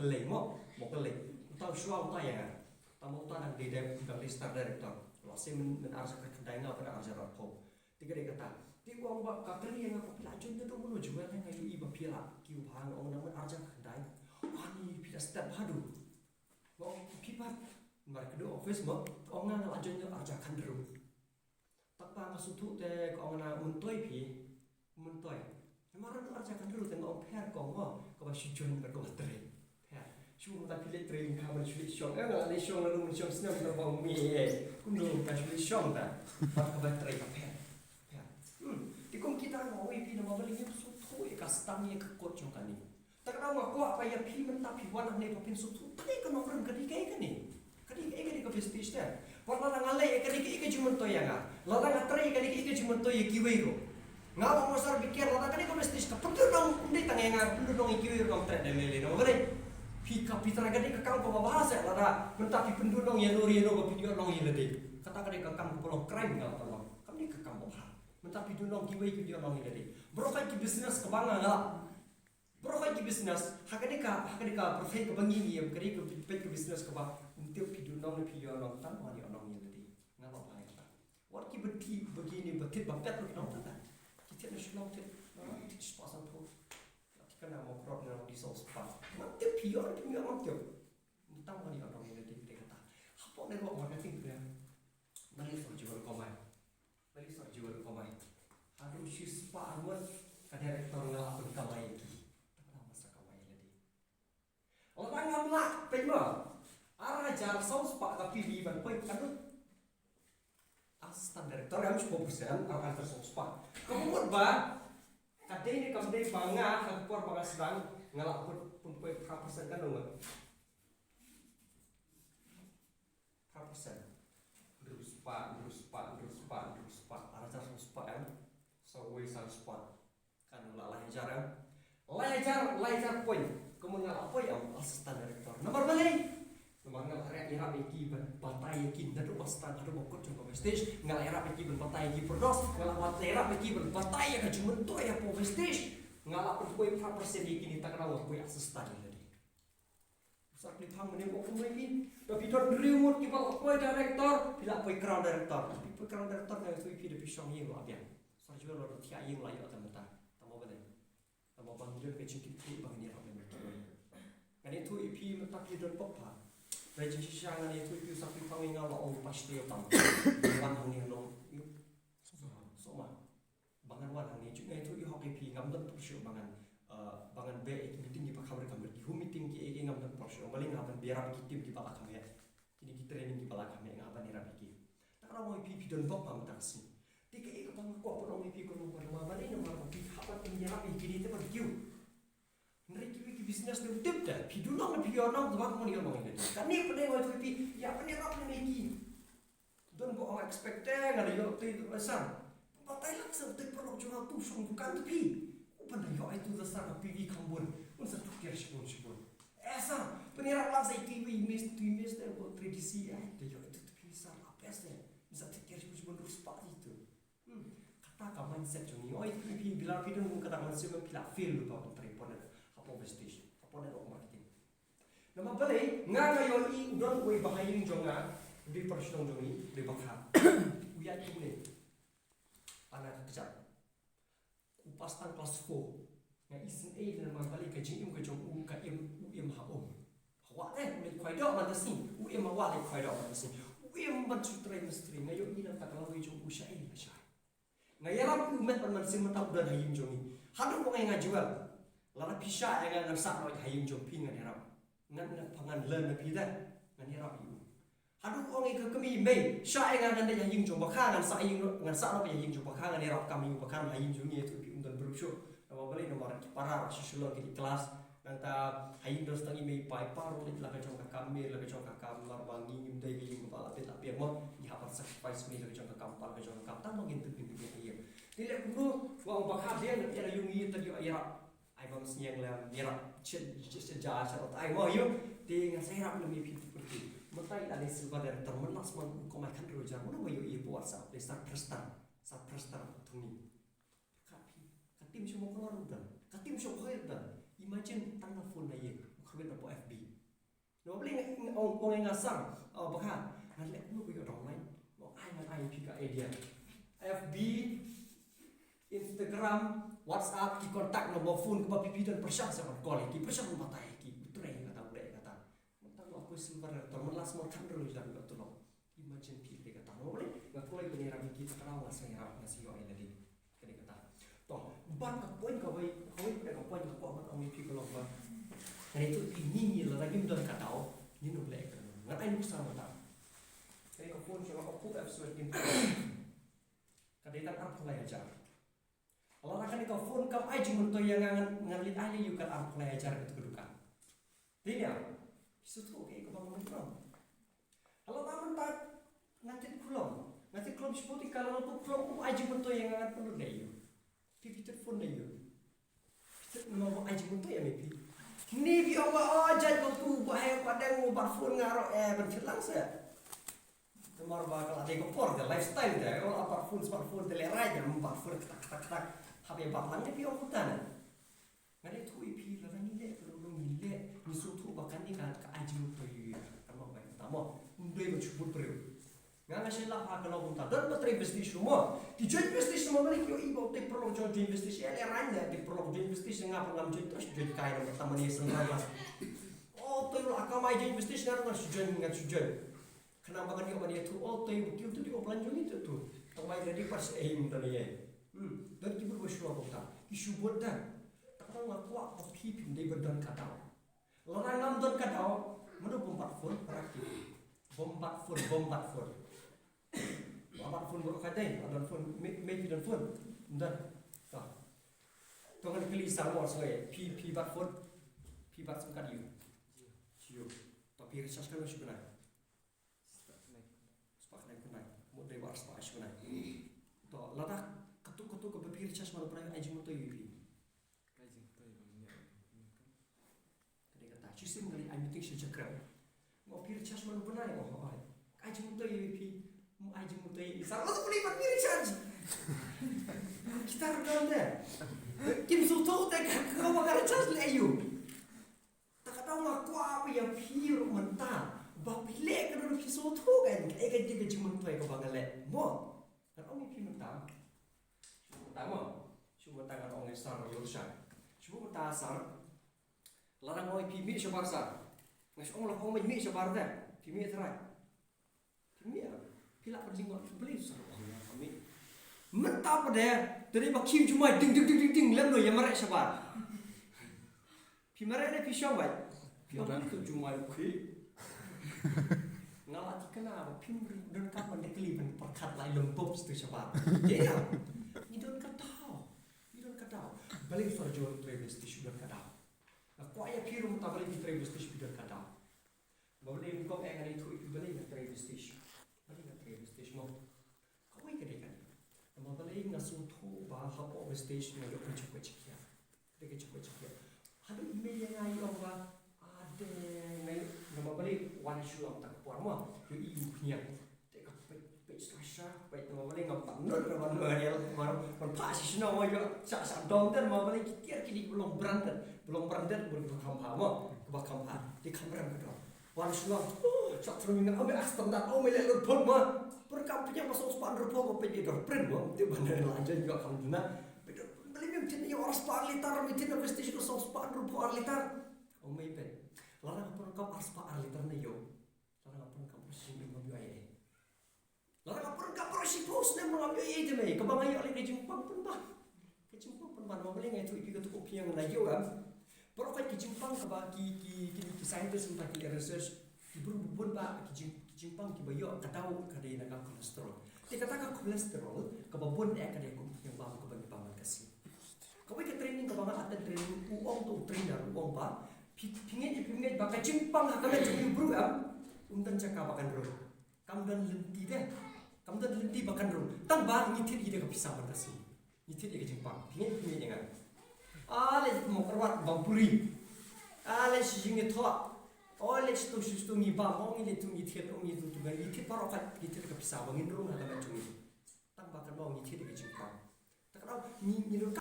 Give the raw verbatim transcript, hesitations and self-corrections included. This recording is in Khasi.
Lei mo, mo ka lei. Uta u shuwa uta ïa nga. Tang uta dang dei, dang dei star director. Lehse myn, myn arhajar khyndai nga ban arhajar arphew. Te ka dei kata. Te u ong ba ka kylli ïa nga, phi la join da uno u Jewel? Nga ïohi ba phi la kiew bha. Nga ong, nang myn arhajar khyndai. Ani phi da step bha du. Nga ong, phi pat. Namar ka dei office mo. Ong nga, nga la join da arhajar khyndai. Tang ba nga sngewthuh te ka ong, na myntoi phi, myntoi. Namar ruh arhajar khyndai te nga ong pher, ka ong mo, kaba shu join bad kaba trei. Pher. Shu mynta phi leit trei lyngkha ban shu leit shong. Eh, nga leit shong, la ruh shong snem na ba mi, eh. Kumno ka shu leit shong ta. Bad kaba trei ka pher. Pher. Hmm. Te kum kita nga ong ïa phi, namar balei ngim sngewthuh ïa ka stang ïa ka kot jong kane. Te kata nga kwah ba ïa phi mynta phi wan hangne ba phin sngewthuh, te ka nongrim ka dei kaei kane? Ka dei kaei kane ka Vestige te? Bad lada nga leh ïa kane, kaei ka jingmyntoi ïa nga? Lada nga trei ïa kane, kaei ka jingmyntoi ïa kiwei ruh? Nga ong, Master, be careful, lada kane ka Vestige ka pynduhnong, ym dei tang ïa nga, pynduhnong ïa kiwei ruh, ngam treh da lei lei, namar balei? Phi ka, phi trai, ka dei ka kam kaba bha seh lada mynta phi pynduhnong ïano ïano ba phin ïohnong ïa lade. Kata ka dei ka kam kaba long crime, nga ong. Kam dei ka kam ba bha. Mynta phi duhnong kiwei, phin ïohnong ïa lade. Baroh ki business kaba nga, nga lap. Baroh ki business, ha kane ka, ha kane ka pyrthei kaba ngi ngi ïa, ka dei ka peit ka business kaba ym tip phi duhnong ne phi ïohnong, tang wan ïohnong ïa lade. Nga lap ba ïa kata. Wat kiba thied, ba kine ba thied ba pet ruh ki ong kata. Ki thied na Shillong thied, na thied spah sanphew. Ki kane mo krot na di saw spah. Ym tip phi ïoh, phi ïoh, ym tip. Tang wan ïohnong ïa lade, te kata. Hapoh network marketing phi ïa. Balei Sir Jewel kumne? Balei Sir Jewel kumne? Haduh shispah ngut ka director nga la pynkamai ïa ki. Tang la masa kamai ïa lade. Lada ngam lah, peit mo. Ar hajar saw spah ka P V ban peit, kan. Assistant director ngam shu percent, ar hajar saw spah. Ka mut ba ka dei ne kam dei ba nga ha ka por ba nga sdang nga la pyn, pynpoi phra percent, kan, ngut. Phra percent. Hynriew spah, hynriew spah, hynriew spah, hynriew spah. Ar hajar saw spah, em. Saw wei saw spah. Kan la lai hajar, em. Lai hajar, lai hajar point. Kumno nga la poi, em, assistant director. Namar balei? Namar nga la ïarap ïa ki ban batai ïa ki naduh ba start haduh ba kut jong ka Vestige. Nga la ïarap ïa ki ban batai ïa ki products. Nga la ïarap ïa ki ban batai ïa ka jingmyntoi hapoh Vestige. Nga la pynpoi phra percent ïa kine, tang kata nga poi assistant ïa lade. Sir Khlipphang mynne u ong kumne, phi, da phi don hynriew ngut kiba la poi director, phi la poi crown director. Phi poi crown director, nga ïathuh ïa phi da phi shong ïing la biang. Sir Jewel la thiah ïing la ïoh tang mynta. Tang ba balei? Tang ba ngi don ka jingkitkhlieh ba ngin ïarap lem bad kiwei. Ngan ïathuh ïa phi mynta phi don pop ha. Dei jingshisha ngan ïathuh ïa phi, Sir Khlipphang, ïa nga la ong past year tam. Wan hangne nong. Soma. Ba ngan wan hangne, jong nga ïathuh ïa hok ïa phi, ngam don por shuh ba ngan, eh, ba ngan beh ïa ki meeting kiba kham re kham re, ki home meeting ki, eh, ki ngam don por shuh. Balei? Nga hap ban ïarap ïa ki team kiba la kham heh. Kine ki training kiba la kham heh nga hap ban ïarap ïa ki. Te nga ong ïa phi, phi don bok ha mynta ka sngi. Te kaei kaba nga kwah ban ong ïa phi, ko nongpynïaid, namar balei? Namar ba phi hap ban ïarap ïa kine te ban kiew. Hynrei kiwei ki business ne u tip te, phi duhnong ne phi ïohnong, te ba kumno ïohnong ïa kane. Kane pyneh nga ïathuh ïa phi, ïa pynïarap ne ïa ki. Don ba ong expect te nga da ïoh te, eh sir. Batai lang sir, te paralok jong nga tu shong dukan te phi. U ban da ïoh ai tu da sir, ka P V kham bun. Un sa thukir shibun shibun. Eh sir, pynïarap lang sa ïa kiwei, miss, tu miss te, ko three D C, eh, da ïoh ai tu te phi sir, la best te. Un sa thukir shibun shibun, ruh spah ïa tu. Hmm, kata ka mindset jong ngi. Oi, phi, phi, phi la, phi don kata ka mindset, phi la fail lypa ban trei hapoh net, hapoh Vestige, hapoh network marketing. Namar balei, nga nga ïohi u don uwei ba ha ïing jong nga, u dei para shnong jong ngi, u dei bakha. U ïaid kumne. Pana ka kjat. U pass tang class four. Nga isynei namar balei, ka jingim ka jong u ka im, u im ha um. Ha wah te, u leit khwai doh man ka sngi. U im ha wah, leit khwai doh man ka sngi. U im ban shu trei mistri. Nga ïohi na kata ka lawei jong u, shaei la shai. Nga ïarap ïa u met ban mynsiem, mynta u don ha ïing jong ngi. Haduh u ong ïa nga, Jewel, lada phi shah ïa nga ngan sah noh ha ïing jong phi, ngan ïarap. Ngan, ngan, ngan learn na phi te, ngan ïarap ïa u. Haduh u ong ïa ka kmie, Mei, shah ïa nga ngan dei ha ïing jong bakha, ngan sah ïing, ngan sah noh ha ïing jong bakha, ngan ïarap kam ïa u bakha, ha ïing jong ngi ïathuh ïa phi um don briew shuh. Namar balei? Namar ki para ruh shu shu long ki class. Nangta ha ïing don tang i mei i pa, i pa ruh leit la ka jong ka kam, mei la ka jong ka kam, namar ba ngi ngim dei ka ïing kaba la bit la biang mo, ngi hap ban sacrifice, mei la ka jong ka kam, pa la ka jong ka kam, tang ba ngin tip, ngin tip ïa ka ïing. Te leh kumno, nga ong bakha biang, ïa la ïoh ngi, ïa la ïoh ïarap. Ai bam sniang lem, ïarap, chet, chet, chet, ja, chet, ai mo ïoh. Te ngan sa ïarap lem ïa phi tu pyrthei. Mynta i la dei silver director, man la sman u kamai kynroi hajar, mano ba ïoh ïa phi WhatsApp, dei Sir Preston, Sir Preston Thongni. Ka phi, ka team sha Mawkyrwat ruh don, ka team sha Bhoi ruh don. Imagine, tang na phone na ïing, u khwit na po F B. Namar balei nga ong, ong nga sar, oh, baka ngan leh kumno ba ïoh dong lai. Ong ai, ngan ai phi ka idea. F B, Instagram, WhatsApp, ki contact number phone kaba phi, phi don pyrshah sa ban call ïa ki, pyrshah ban batai ïa ki, u trei ïa kata, u leh ïa kata. Mynta nga poi silver tor man last month kan ruh jan ba tu long. Imagine phi leh kata. Namar balei nga kloi ban ïarap ïa ki, ta ka daw nga sa ïarap, nga sa ïoh ïa lade. Kane kata. To, bad ka point kawei, kawei pat ka point ka kwah ban ong ïa phi ka long ba, ngan ïathuh ïa phi, ngi, ngi lada ngim don ka daw, ngin ym leh kano. Ngan ai nuksa mynta. Kane ka phone jong nga Oppo F seventeen Pro. Ka dei tang arphew lai hajar. Lada kane ka phone kam ai jingmyntoi ïa nga, ngan, ngan leit ai lei ïa u kat arphew lai hajar ha katu ka dukan. Dei ne em? Phi sngewthuh kaei kaba nga mut ban ong? Lada mynta nga thied khulom, nga thied khulom shibun, te ka la tu khulom um ai jingmyntoi ïa nga, ngan pynlut lei ïa u? Phi, phi thied phone lei ïa u? Phi thied namar ba ai jingmyntoi ïa me phi? Ni phi ong ba, oh, jait ba tu ba heh ba dang, u bat phone nga ruh, eh, ban thied lang seh. Namar ba ka la dei ka por, ka lifestyle te, oh, bat phone, smartphone te lehrain, te bat phone ktak ktak ktak. Hap ïa bat lang ne phi ong kumta ne. Nga dei thuh ïa phi, lada ngi leh kano kano ngi leh, ngi sngewthuh ba kane ka, ka ai jingmyntoi ïa u, ka long ba kata mo. Ym dei ban shu bud briew. Nga, nga shait lap ha ka long kumta, don ba trei vestige mo. Ki join vestige mo, balei ki ïohi ba u tei paralok jong join vestige, eh, lehrain ne, tei paralok join vestige, nga pat ngam join, to shu join kai na, tang mane sngewthuh ba. Oh, to la ka mai join vestige, nga ruh ngan shu join, ngan shu join. Khnang ba ngan ïoh ban ïathuh, oh, to ïa u, to ïa u, to ïa u plan jong ngi to, to. Tang ba ïa dei pat sa ei mynta ne ïa. Hmm, don ki briew ba shu ong kumta. Ki shu bud da. Te ka daw nga kwah ba phi phim dei ban don ka daw. Lada ngam don ka daw, mano bym bat phone, para ki. Bym bat phone, bym bat phone. Ba bat phone baroh kata, ba don phone, me, me phi don phone. Ym don. To. To ngan kylli sa mo sngewbha, phi, phi bat phone. Phi bat sim card ïa u? Jio. To phi recharge katno shi bnai? Spah khyndai khyndai. Mo dei ba ar spah shi bnai. To, lada katto katto kaba phi recharge man u bnai ai jingmyntoi ïa phi? Ai jingmyntoi ba ngam ïoh. Ka dei kata, shisien nga leit ai meeting sha Jakrep. Mo phi recharge man u bnai? Oh, ai. Ai jingmyntoi ïa phi? Mo ai jingmyntoi ïa i sar. Oh, phi recharge. Kita ruh don te. Kim sngewthuh te ka, ka ba ka recharge leh ïa u. Ta ka daw nga kwah ba ïa phi ruh mynta ba phi leh kano kano phi sngewthuh kan, kaei ka dei ka jingmyntoi kaba nga leh mo. Ngan ong ïa phi mynta. Shu mynta mo. Shu mynta ngan ong ïa sar Yorsha. Shu mynta sar. Lada nga ong ïa phi mih shabar sar. Nga shu ong la ong mih shabar te. Phi mih trai. Phi mih, phi lah ban lyngngoh, balei sar ong ïa phi mih? Mynta pat de, te dei ba khiew jumai ding ding ding ding ding, lem noh ïa mareh shabar. Phi mareh ne phi shong beit? Phi ong balei to jumai u khiew. Nga la thikna ba phim donkam ban da kylli ban pyrkhat lai lem bok stu shabar. Ïa, ngi don ka daw. Ngi don ka daw. Balei sar John trei vestige, u don ka daw. Nga kwah ïa phi ruh mynta balei phi trei vestige, phi don ka daw. Ba balei, kum eh, ngan ïathuh ïa phi balei nga trei vestige. Balei nga trei vestige mo? Kawei ka dei kane. Namar balei nga sngewthuh ba hapoh vestige nga ïoh ka jingkoit jingkhiah. Ka dei ka jingkoit jingkhiah. Haduh i mei ïa nga i ong ba, ade, nga ïoh, namar balei wan sha Shillong ta ka por mo. Ïoh i u khñiang. Te ka peit, peit sha sha, peit namar balei ngam pat nud, namar balei ban phah sha shnong mo, ïoh sha sha dong te, namar balei ki tiar kine ki ba long branded, ba long branded bun kiba kham bha mo, kiba kham bha. Te kham rem ka dong. Wan sha Shillong, oh, shah thrang ngan, oh, me ah standard, oh, me leh lut phone mo. Pyrkhat pynïaid ba song spah hynriewphew ba peit ïa dor print mo, te ban la jan ïoh kham duna. Balei me thied ïa ar spah ar litar, me thied na vestige ka song spah hynriewphew ar litar. Oh, me peit. Lada nga pyrkhat ar spah ar litar ne ïoh. Lada nga pyrkhat baroh shi snem ngam ïoh ei ei. Lada nga pyrkhat baroh shiphew snem ngam ïoh ei ei te mei. Kaba nga ïoh lei ka jingpang pynban. Ka jingpang pynban. Namar balei nga ïathuh ïa phi katu ka opinion nga la ïoh em. Baroh ka jingpang kaba ki, ki, ki, ki scientist mynta ki research. Ki briew bun ba ki jing, ki jingpang kiba ïoh ka daw ka dei na ka cholesterol. Te kata ka cholesterol kaba bun eh ka dei kum ka jingbam kaba ngi bam man ka sngi. Kawei ka training kaba nga attend training, u ong to u trainer, u ong ba phi, phi ngeit, phi ngeit ba ka jingpang ha ka met jong u briew em, um don jaka ba kan rung. Kam don lynti de. Kam don lynti ba kan rung. Tang ba ngi thied ïa ka pisa man ka sngi. Ngi thied ïa ka jingpang. Phi ngeit, phi ngeit ïa nga? Ah, leit mo kyrwat bam puri. Ah, leit sha jingïathoh. Oh, leit sha tu sha tu ngi bam. Oh, ngi leit tu ngi thied, oh, ngi tu tu ngi thied baroh ka, ngi thied ka pisa ba ngin rung ha ka met jong ngi. Tang ba kan long ngi thied ïa ka jingpang. Ta ka daw ngi, ngi rung